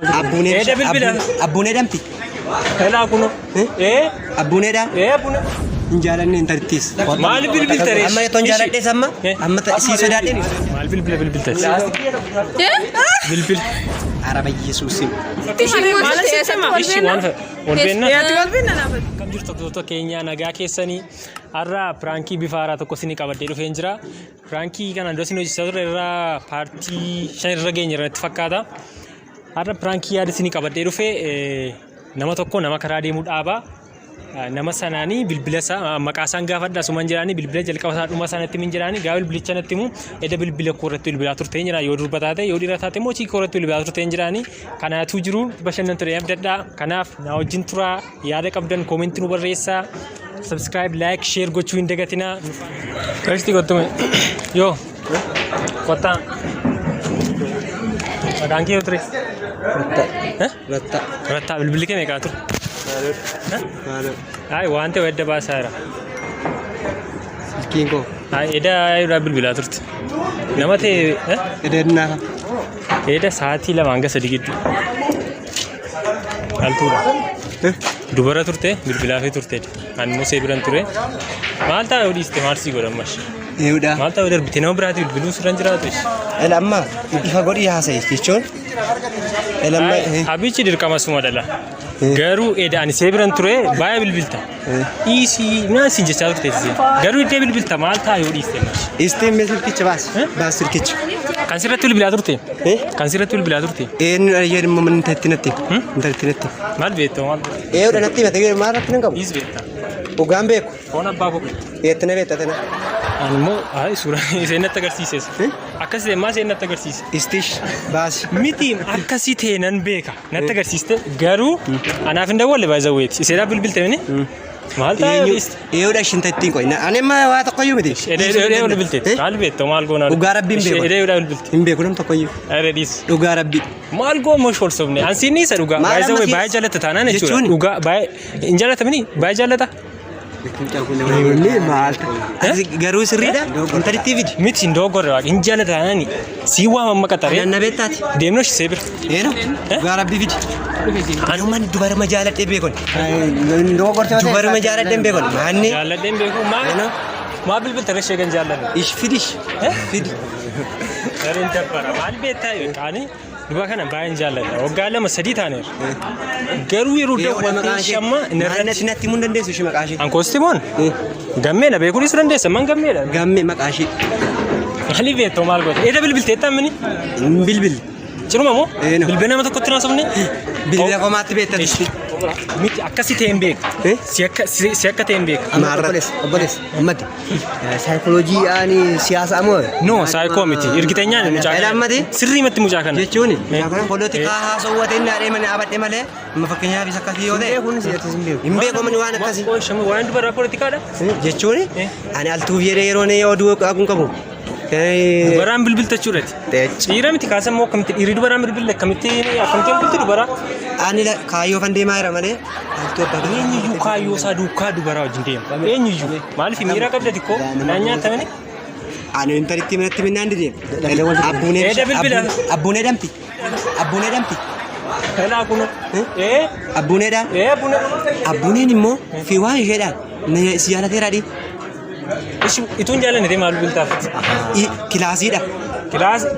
Abbuunee Eeda bilbila. Abbuunee damti. Helaa kuno. Ee Abbuuneedha. ee abbuune. Hin jaalanne intartiis. Maal bilbilta ree? Amma yoon jaaladhees amma amma sii sodaadheen. Maal bilbila bilbilta? Bilbila. Araba Yesuusin. Ishi waan fedhe. Wal beennaa. Yaati wal beennaa naafate. Akkam jirtu hordoftoota keenya, nagaa keessanii? Har'a prankii bifa haaraa tokko isinii qabadhee dhufeen jira. Prankii kana dura isin hojjechaa turre irraa partii 5 irra geenye irratti fakkaata. Har'a prankii yaada isinii qabadhee dhufe, nama tokko nama karaa deemuu dhaaba. Nama sanaanii bilbila isaa, maqaa isaan gaafadha asumaan jedhaanii, bilbila jalqaba isaa dhuma isaa natti himin jedhaanii, gaafa bilbilicha natti himu edda bilbila koo irratti bilbilaa turte hin jedhaan yoo durba taate, yoo dhiira taate immoo chiikoo irratti bilbilaa turte hin jedhaanii. Kanaatu jiru bashannan ture abdadhaa. Kanaaf na wajjin turaa, yaada qabdan commentii nu barreessaa, subscribe, like, share gochuu hin dagatinaa. Qashti kottume yoo kottaa, maqaan kee yoo ture? Ratta. Rattaa, bilbilli kee meeqaa ture? Maaloo. Ay, waan ta'e edda baasaa jira. Silkiin koo. Ay, eda irraa bilbilaa turte. Nama ta'e Edennaa. Eda sa'aatii 2 hanga 3 gidduu. Dhaltuudha. Dubara turte, bilbilaa fi turte. Ani immoo see biran ture. Maal ta'a yoo dhiiste, maal sii godhan mash? Eewudha. Maal ta'a yoo darbite, nama biraati bilbiluun sirra hin jiraatu ishi. Ela amma ifa godhii haasa'e jechuun. Ela amma. Abichi dirqama suma dhala. Garuu eda ani see biran ture baay'ee bilbilta. Dhiisii naan siin jechaa turte isheen. Garuu iddee bilbilta, maal ta'a yoo dhiiste mash? Istiin mee silkicha baas. Baas silkicha. Kan sirratti bilbilaa turte? Kan sirratti bilbilaa turte? Eenyu ayyeen immoo mana intalatti natti. Intalatti natti. Maal beekta maal? Eewudha natti himate maal irratti nan qabu. Dhiis beekta. Dhugaan beeku. Foon abbaa koo beekta. Eetti na beekta tana. Ani immoo ay suuraa isheen natti agarsiises. Akkas ta'e maa isheen natti agarsiise? Istish baasi. Miti, akkasii ta'e nan beeka. Natti agarsiiste garuu anaaf hin dawwalle baay'ee. Isheedhaaf bilbilte mini? Maal ta'a yoo dhiiste? Eewudha ishiin tattiin qoy. Ani amma waa tokkoyyuu miti. Edee edee ol bilbilte. Maal beekta, maal goonaa? Dhugaa Rabbiin beeku. Edee edee bilbilte. Hin beeku nam tokkoyyuu. Aree dhiis. Dhugaa Rabbii. Maal goon ol sobne? Ansiin isa dhugaa. Maal Baay'ee amma baay'ee jaallata taanaan jechuudha. Jechuun? Dhugaa baay'ee hin jaallatamini? Baay'ee jaallata. Inni maal? Garuu sirriidha. Intalittii fidi. Miti, hin dogoggorre, waaqa hin jaallata taanaan sii waamama qaxaree. Nanna beektaati. Deemnoo ishee bira. Eeno. Dhugaa Rabbii fidi. Anumaan dubarama jaaladhee beekon. Dubarama jaaladhee beekon. Maanni. Jaalladheen beeku maa maa bilbilta ishee kan jaalladhu. Ish fidish. Fidi. Gareen dabbara maal beektaa qaanii duba kana baay'een jaalladha. Waggaa 2 3 taaneera. Garuu yeroo daawwattee shamma Maal natti natti himuu hin dandeessu ishee maqaa ishee? Ankoosti moon gammeedha, beekuu dhiisuu dandeessa, man gammeedha. Gammee maqaa ishee. Maaliif beektoo, maal goote? Eeda bilbilteetta mini? Hin bilbil. Ciruma moo? Eeno. Bilbila nama tokkotti naasofne? Bilbila komaatti beektati. Miti, akkasii ta'e hin beeku. Si akka si akka ta'e hin beeku. Maarratti. Obboleessa, ammatti. Saayikooloojii ani siyaasa moo? No, saayikoo miti. Irgiteenyaan mucaa Ela kana. ammati? Sirriimatti mucaa kana. Jechuun polotikaa haasawwate inni haadhee mana dhaabadhe malee, amma fakkeenyaaf isa akkasii yoo ta'e Kun siyaasa hin beeku. Hin beeku amani waan akkasii. Waan dubaraa poolitikaadha. Jechuun ani altuuf jedhee yeroo inni oduu qabuun qabu. Dubaraan bilbilta jechuudhaati. Dhiira miti kaasan moo akkamitti dhiirri dubaraan bilbille, akkamitti akkamittiin bilbilti dubaraa? Ani kaayyoo fan deemaa jira malee altuu abbaa gadaa. Eenyuyyuu kaayyoo isaa duukaa dubaraa wajjin deema. Eenyuyyuu maaliif miira qabda xiqqoo naan nyaatamani? Ani intalitti manatti minnaan didee. Abbuunee Eeda bilbila. Abbuunee damti. Abbuunee damti. Helaa kuno. Ee Abbuuneedha. ee abbuunee. Abbuuneen immoo fi waan isheedhaan si jaalateera dhi. Ishi ituun jaallanne ta'e maal bilbiltaaf? Kilaasiidha.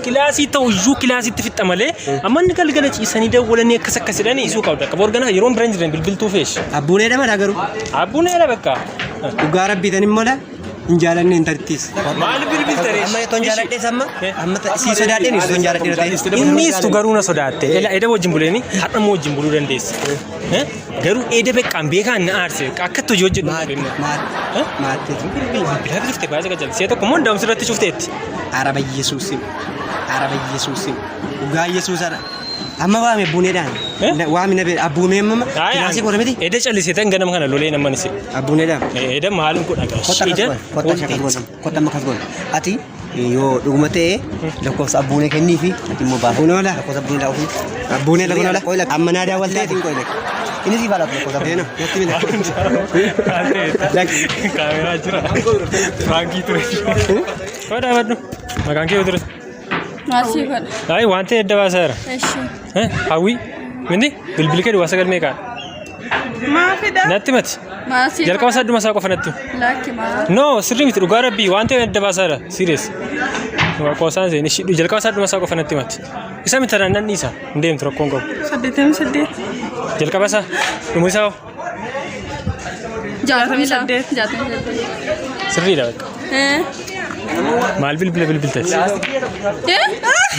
Kilaasii ta'u iyyuu kilaasitti fixxa malee amma inni galgala ciisanii dawwalanii akkas akkas jedhanii isuu qabda. Qaba organa yeroo bira hin jiran bilbiltuu feesh. Abbuuneedha mala garuu. Abbuuneedha bakka. Dhugaa rabbiitan immoo la hin jaalanne intalattiis. Maal bilbilta ree? Amma yoon jaaladhees amma amma si sodaadheen yoon jaaladhee ta'e. Innis tu garuu na sodaatte. Ela eda wajjin buleeni har'a immoo wajjin buluu dandeessa. Garuu eda beqqaan beekaan na aarse akkatti hojii hojjedhu. Maal maal Bilbilaa turte baay'ee qajalti. Si'a tokko immoo ndaa'umsi irratti cufteetti. Araba Yesuusin. Araba Yesuusin. Dhugaa Yesuusadha. Amma waame abbuuneedhaan. Waami na beela. Abbuumee amma kilaasii godha miti. Eda callisee tan ganama kana lolee namani si. Abbuuneedhaan. Eda maalin godha Kotta akkas eda goona. Kotta akkas goona. Kotta amma akkas goona. Ati yoo dhuguma ta'e lakkoofsa abbuunee kenniifi ati immoo baafadhu. Abbuunee ola. Lakkoofsa abbuunee ofii. Abbuunee lafa ola. Amma naa daawwalteeti. Inni siif haala lakkoofsa abbuunee. Eeno natti mila. Kaameraa jira. Prankii ture. Koo dhaabadhu. Maqaan kee ture. Maal sii godha? Ay, waan ta'e edda baasaa jira. Eshi. Hawwii. Miti bilbilli kee duwwaa sagal meeqaadha? Maafidha? Natti mati. Maasii. Jalqaba isaa dhuma isaa qofa natti himi. Lakki maa. No, sirrii miti dhugaa rabbii waan ta'e adda baasaadha. Serious. Qoosaan seen ishii jalqaba isaa dhuma isaa qofa natti himati. Isa miti tanaan nan dhiisa. Hin deemtu rakkoon qabu. 88. Jalqaba isaa dhuma isaa hoo? 68. 68. Sirriidha bakka. Maal bilbila bilbiltati?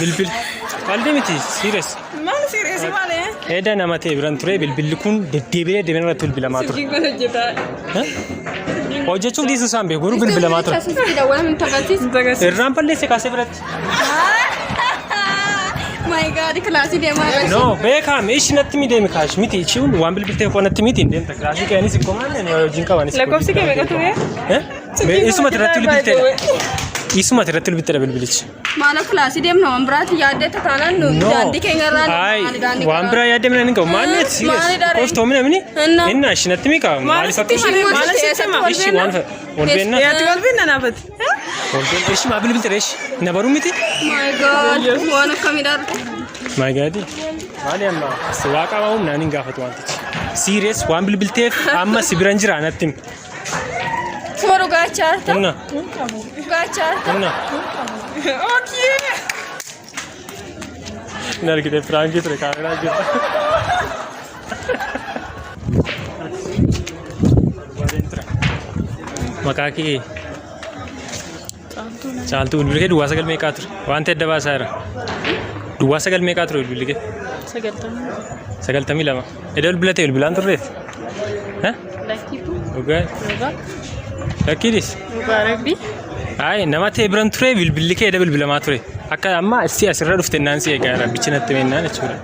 Bilbil. Qalbii miti serious. Maal serious maali? Eda nama ta'e biran ture bilbilli kun deddeebi'ee deddeebi'ee irratti bilbilamaa ture. Silkiin kun hojjetaa. Hojjechuuf dhiisuu isaan beeku garuu bilbilamaa ture. Irraan balleesse kaasee biratti. My God, kilaasii deemaa jira. No beekaame ishi natti mi deemi kaash miti ishiin waan bilbiltee koo natti miti hin deemta kilaasii qe'anis ikkoo maal hojiin qabanis. Lakkoofsi kee meeqa ture? Isuma irratti bilbilteedha. Isuma irratti bilbilteedha bilbilichi. Maala kilaasii deemna waan biraatti yaaddee taanaan nu No. daandii keenya irraa Ay, waan biraa yaaddee mina hin qabu. Maal neeti? Maalidha ree? Qoftoo mina mini? Inna. Inna ishi natti mi qaba. Maaliif akka Maal ishi sitti ishi waan fedhe. Wal beenna. Yaati wal beenna naafati. Wal beenna. Ishi maa bilbilte reeshi? Na baruu miti? My God, waan akkamii dhaarte? My God. Maali amma si waaqa maa humnaan hin gaafatu wantichi. Serious waan bilbilteef amma si biran jira natti himi. Suma dhugaachaa jirta? Humna. Dhugaachaa jirta? Humna. Okay. Hin argite piraankii ture kaameraa jirta. Maqaa kee Caaltuu bilbilli kee duwwaa sagal meeqaa ture? Waan ta'e adda baasaa jira. Duwwaa sagal meeqaa ture bilbilli kee? 92. Edda bilbila ta'e bilbilaan turreef? Dhugaa? Lakkiidhis? Ayi nama ta'e biran ture bilbilli kee edda bilbilamaa ture. Akka amma si asirra dhufte naan si eegaa jira bichi natti mennaan jechuudha.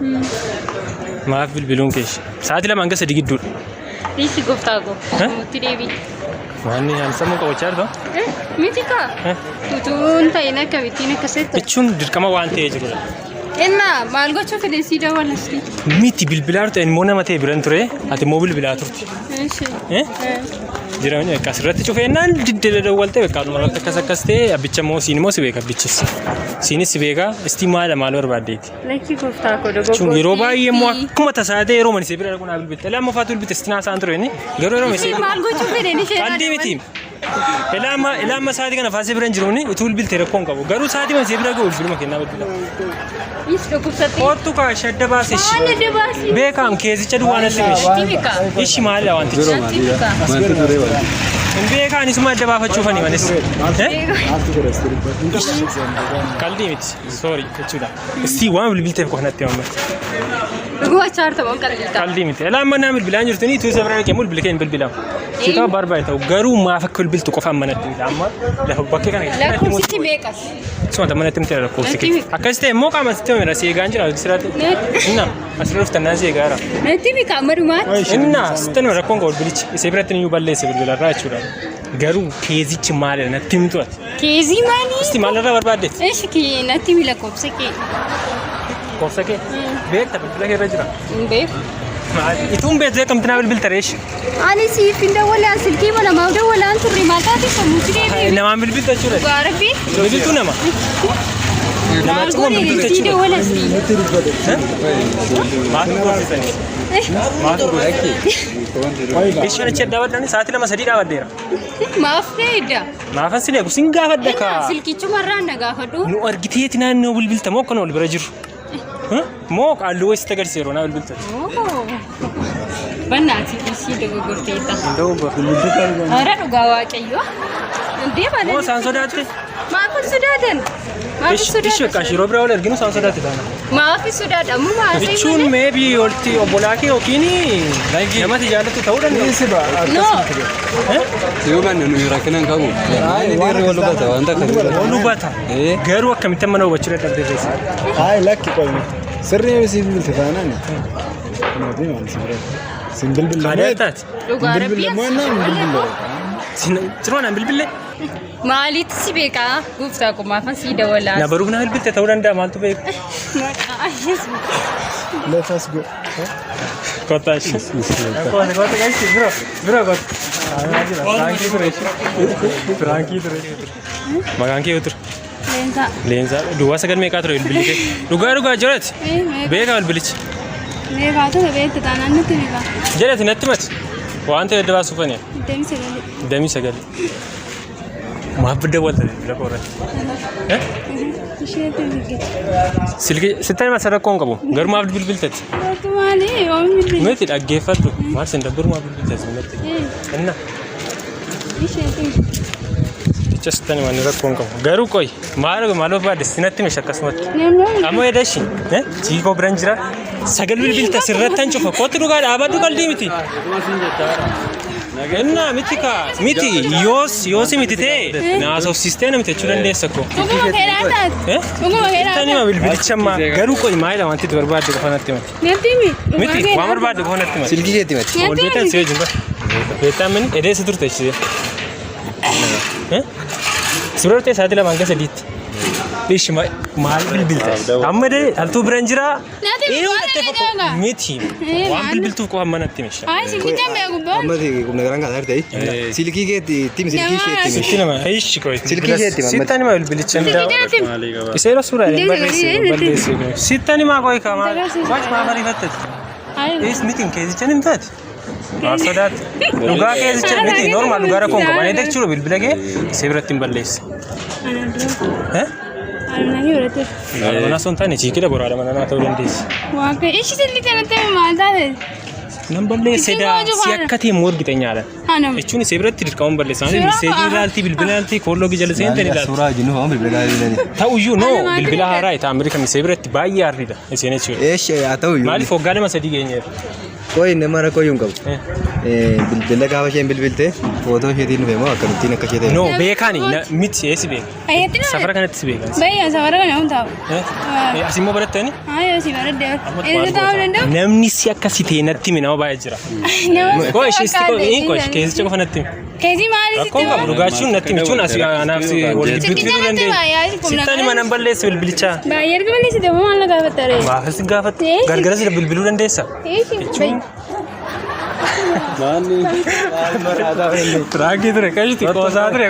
Maaf bilbiluun keeshi? Sa'aatii 2 hanga 3 gidduudha. Dhiisi gooftaa koo. Eh? Nutti deebi'i. Waan ani sammuu qabachaa jirtu. Miti kaa. Eh? Utuu hin ta'in akkamittiin akkasitti. Jechuun dirqama waan ta'ee jirudha. Inna maal gochuu fedhe sii dabalasti. Miti bilbilaa turte immoo nama ta'e biran ture ati immoo bilbilaa turte. Eshi. Eh? Jira miti bakka asirratti cufeennaan diddee dawwaltee bakka dhuma irratti akkas akkas ta'e abbicha immoo siin immoo si beeka abbichis. Siinis si beeka istii maala maal barbaaddeeti. Lakki gooftaa koo Jechuun dogoggortee. yeroo baay'ee immoo akkuma tasaa ta'e yeroo manisee bira dhaqu naa bilbilte. Ilaa amma faatu bilbilte sitti naasaan ture inni garuu yeroo manisee Ishee maal gochuu fedhe ishee Qalbii miti. Ilaa amma ilaa amma sa'aatii kana faasee bira hin jiruuni utuu bilbilte rakkoo hin qabu. Garuu sa'aatii manisee bira ga'u bilbiluma kennaa bilbila. Is dhukkubsattee. Kottu kaa shadda baase ishi. Maal adda baasii? Beekaam keessicha duwwaa natti himi. Natti mika. Ishi maalidha wantichi? Natti mika. Hin beekaan isuma adda baafachuufani manis. Eh? Qalbii miti. Sorry jechuudha. Istii waan bilbilteef qofa natti himammatti. Dhuguma chaarta waan qalbii ta'a. Qalbii miti. Ilaa amma naa bilbilaan jirtu ni tuusa bira dhaqee bilbila kee hin bilbilamu. Si ta'u barbaade ta'u garuu maaf akka bilbiltu qofa amma natti himta. Amma lafa bakkee kana keessatti natti Lakkoofsichi himuutu meeqas? Suma tamma natti himte lakkoofsi Natti kee. himi. Akkas ta'e immoo qaama sitti himera si eegaan jira sirratti. Natti Inna asirra dhuftan naan si eegaa jira. natti mika amma dhumaatti. Inna sitti himera rakkoon qabu bilbilichi. Isee biratti iyyuu balleesse bilbilarraa jechuudha. Garuu keezichi maalidha natti himtu ati. Keezii maalii? Isti maalirraa barbaaddeeti? Eshi kee natti himi lakkoofsa kee. Lakkoofsa kee beekta bilbila kee irra jira. Hin beeku. Ituun beektu akkamti naa bilbilta reeshi? Ani siif hin dawwalaan silkii mana namaaf dawwalaan turre maal taate sammuutti deebi'e. Namaan bilbilta jechuudha. Dhugaa rabbii. Bilbiltuu nama. Nama Maal cuma godhe bilbilta sii jechuudha. dawwala sii. Maaf gorsisani? Maaf gorsisani? Isheen achi dhaabadhaan sa'aatii 2 3 dhaabadheera. Maaf dheedda. Maafan si eegu sin gaafadha kaa. Silkichumarraan na gaafadhu. Nu argiteeti naannoo bilbilta moo akkana ol bira jiru? Moo qaalluu wayii sitti agarsiisa yeroo naa bilbilta? Bannaati ishii dogoggorteetta. Hara dhugaa waaqayyo. Indee malee. Moo isaan sodaatte? Maaf hin sodaatan? Maaf hin Ishi sodaatan? bakka yeroo biraa wal arginu isaan sodaatte taana. Maaf hin sodaadha? Amma maasee Jechuun maybe olti obbolaa kee yookiin nama ati jaallattu ta'uu danda'a. No. Yoo manni nuyi rakkina hin qabu. Inni dhiirri wal hubata wanta akkasii. Wal hubata. Garuu akkamitti amma na hubachuu dadhabdee keessa? Hayi lakki qoyme. Sirrii si bilbilte taanaan. Mootii maal si bira. Sin bilbille Kaadee taate. Dhugaa rabbii Bilbille moo naan bilbille. Ciroo naan bilbille. Maalitti si beekaa? Gooftaa koo maafan sii dawalaa. Na baruuf na bilbilte ta'uu danda'a maaltu beeku? Let us go. Kottaa ishee. Kottaa kottaa gachi biro biro kottaa. Firaankii ture ishee. Firaankii ture. Maqaan kee yoo ture? Leensaa. Leensaa. Duwwaa sagal meeqaa ture bilbilli kee? Dhugaa dhugaa jirati. Meeqa? Beekaa bilbilichi. Mee kaatota beekta taanaan natti beeka. Jedhati natti mati. Waan ta'e adda baasuuf ani. 29. 29. Maaf dawwalta bilbila koo irratti? Eh? Isheetti bilbilti. Silkii sitti hima rakkoo hin qabu. Garuu maaf bilbiltati? Mootu maali? Yoom bilbilti? Miti dhaggeeffadhu. Maal sin dabbaru maaf bilbiltati natti? Inna Isheetti. jecha sitti hima inni rakkoo hin qabu. Garuu qoy maal maal barbaadde sinatti misha akkasumatti. Namni Amma edashi chiikoo biran jira. Sagal bilbilta sirrattan cufa. Kootti dhugaa dhaabadhu qaldii miti. Innaa miti kaa miti yoos yoos miti ta'e naasofsiistee namti jechuu dandeessa koo. Dhuguma fedhaa taate. Eh? Dhuguma fedhaa Sitti hima bilbilicha ammaa garuu qoy maalidha wanti itti barbaadde qofa natti himati. Natti himi. Miti waan barbaadde qofa natti himati. Silkii keetti mati. Wal beektan si wajjin bara. Beektaan mini edeessa turte ishee. Eh? Si bira turte sa'aatii 2 hanga 3tti. Ishi maal bilbilta? Amma dee dhaltuu biran jiraa? Natti himi, Eenyu waan dhattee ana fakko- dhaga'a. Miti. Eh, Waan maal? bilbiltuuf qofa amma natti himi. Ay, silkicha hin beeku boo. Amma qubna garaan kaasaa jirti. Silkii keetti himi, silkii isheetti himi. Sitti nama ishi qoy. Silkii isheetti himi. Sitti nama bilbilicha. Silkicha natti himi. Isee yeroo suuraa hin Deemsa barreesse galii, balleesse. Sitti nama qoy kamaa. Agarsiisa. Qoy maa bariifattati? Ay, Is miti keessicha ni mitaati. Maal sodaatti? Dhugaa keessicha miti normaal dhugaa rakkoon qabu. Ani jechuudha bilbila kee isee biratti hin balleesse. ana dura. Eh? Ana nagi biratti. Haadha manaa osoo hin taane chiikidha boru haadha manaa naa ta'uu dandeessi. Waaqa ishi silkicha natti himi maal taate? Nan balleesse Isin daa gochuu si faana. akka ta'e immoo argite nyaata. Anam. Jechuun isee biratti dirqama balleessa. Suuraa Miseejii fa'a. ilaalti bilbila ilaalti koolloo jala seente ni ilaalti. Suuraa wajjin nuuf amma bilbila gaarii. Ta'uyyuu noo Ana maal bilbila ta'e? haaraa ta'e Ameerika misee biratti baay'ee harriidha isheen jechuudha. Eesh haa ta'u iyyuu. Maaliif waggaa 2 3 geenyeera? Qoy nama rakkoo iyyuu hin qabu. Bilbila gaafa isheen bilbilte footoo isheetiin dhufe moo akkamittiin akka ishee ta'e? No beekaani miti eessi beeka. Ayyetti nama. Safara kanatti si beekan. Bayya safara kana hun taa'u. As immoo barattani? Ayyo si baradde. Inni taa'uu danda'u? Namni si akka si ta'e natti hime nama baay'ee jira. Nama Koo ishee si koo keessicha qofa natti hime. Keesii maali sitti Rakkoon qabu dhugaachuun natti hime jechuun asii anaaf si wal gidduutti Silkicha fiduu natti dandeenya. hima, yaa, qubna Sitti anima nan balleesse bilbilichaa. Baay'ee erga balleessite moo maal na gaafatta ree? Maafis gaafatte Eh, gargara si bilbiluu dandeessa. Eeshi Jechuun Tiraakii ture qashti qoosaa ture.